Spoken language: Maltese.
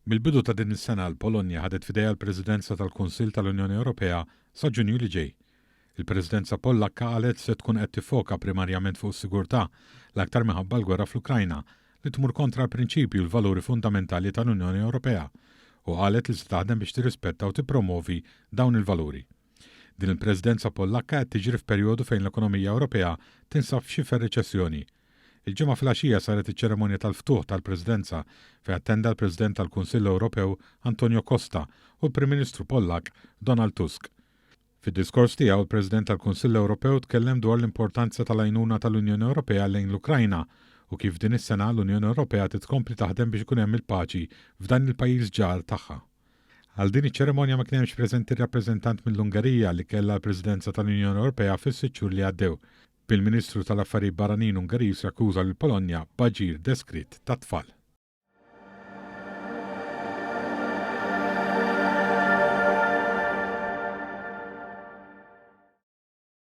Mill-bidu ta' din is-sena l-Polonja ħadet f'idejha l-Presidenza tal-Kunsill tal-Unjoni Ewropea sa Ġunju li ġej. Il-Presidenza Pollakka qalet se tkun qed tiffoka primarjament fuq is-sigurtà, l-aktar minħabba l-gwerra fl-Ukrajna, li tmur kontra l-prinċipji u l-valuri fundamentali tal-Unjoni Ewropea, u qalet li se taħdem biex tirrispetta u tippromwovi dawn il-valuri. Din il-Presidenza Pollakka qed tiġri f'perjodu fejn l-ekonomija Ewropea tinsab f'xifer riċessjoni. Il-Ġimgħa filgħaxija saret iċ-ċerimonja tal-ftuħ tal-Presidenza fejn attenda l-President tal-Kunsill Ewropew Antonio Costa u l-Prim Ministru Pollakk Donald Tusk. Fid-diskors tiegħu l-President tal-Kunsill Ewropew tkellem dwar l-importanza tal-għajnuna tal-Unjoni Ewropea lejn l-Ukrajna u kif din is-sena l-Unjoni Ewropea trid tkompli taħdem biex ikun hemm il-paċi f'dan il-pajjiż ġar tagħha. Għal din iċ-ċerimonja ma kien hemmx preżenti r-rappreżentant mill-Ungerija li kellha l-Presidenza tal-Unjoni Ewropea fis-sitt xhur li għaddew, bil-Ministru tal-Affarijiet Barranin Ungeriż jakkuża lill-Polonja b'aġir deskritt ta' tfal.